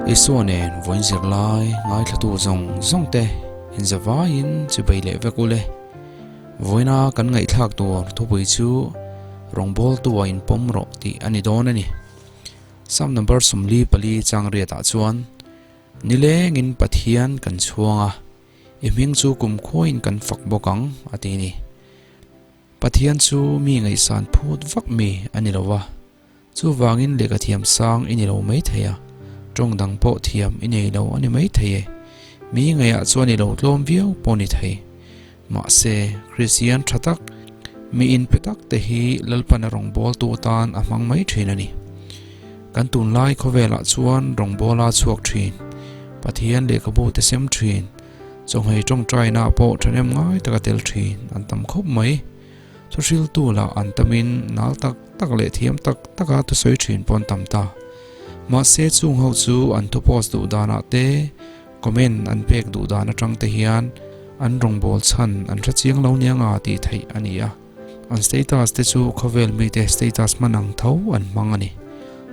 Isua nen vawiin zirlai ngaithlatu zawng zawng te inzavaiin chibei leh vek ule. Vawiina kan ngaihthlak tur thupui chu rawngbawltu a inpawm rawh tih a ni dawn a ni. Psalm number 44 chang riatah chuan, Nilengin Pathian kan chhuang a, i hming chu kumkhuain kan fak bawk ang, a ti a ni. Pathian chu mi ngaihsan phut vak mi a ni lo va, chuvangin lehkha thiam sang i ni lo mai thei a, tawng dang pawh thiam i nei lo a ni mai thei e. Mi ngaihah chuan i lo tlawm viau pawh ni thei. Mahse, Kristian tha tak, mi inpe tak te hi Lalpana rawngbawltu atan a hmang mai thin a ni. Kan tunlai khawvelah chuan rawngbawla chhuak thin, Pathian lehkhabu te sem thin, Chawhmei tawngtaina pawh thahnem ngai taka tel thin an tam khawp mai. Thuhriltu lah an tamin nal tak tak leh thiam tak taka thusawi thin pawh an tam ta. Mahse chung ho chu an thu post duh danah te, comment an pek duh dan atang te hian an rawngbâwl chhan an hre chiang lo nia nga tih theih a ni a. An status te chu khawvel mite status hman ang tho an hmang a ni.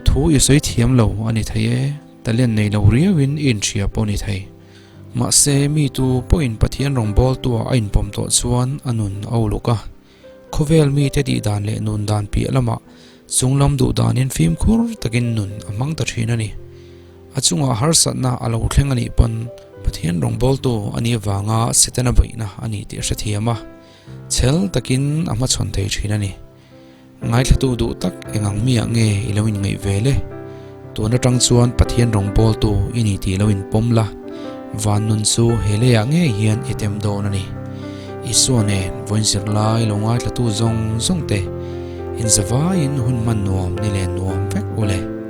Thu i sawi thiam lo a ni thei e, talent nei lo riauin i inhria pawh a ni thei. Mahse, mi tu pawhin Pathian rawngbawltua a inpawm tawh chuan a nun a uluk a. Khawvel mite tih dan leh nun dan piah lamah chunglam duh danin fimkhur takin nun a hmang ta thin a ni. A chungah harsatna a lo thleng a nih pawn Pathian rawngbawltu a nih avanga Setana beihna a ni tih a hrethiam a, chhel takin a hmachhawn thei thin a ni. Ngaithlatu duh tak eng ang miah nge i lo inngaih ve le? Tun atang chuan Pathian rawngbawltu i ni tih lo inpawm la, van nun chu he leiah ngei hian i tem dawn a ni. Isua nen vawiin zirlai lo ngaithlatu zawng zawng te inzavaiin hun hman nuam ni len nuam vek u le.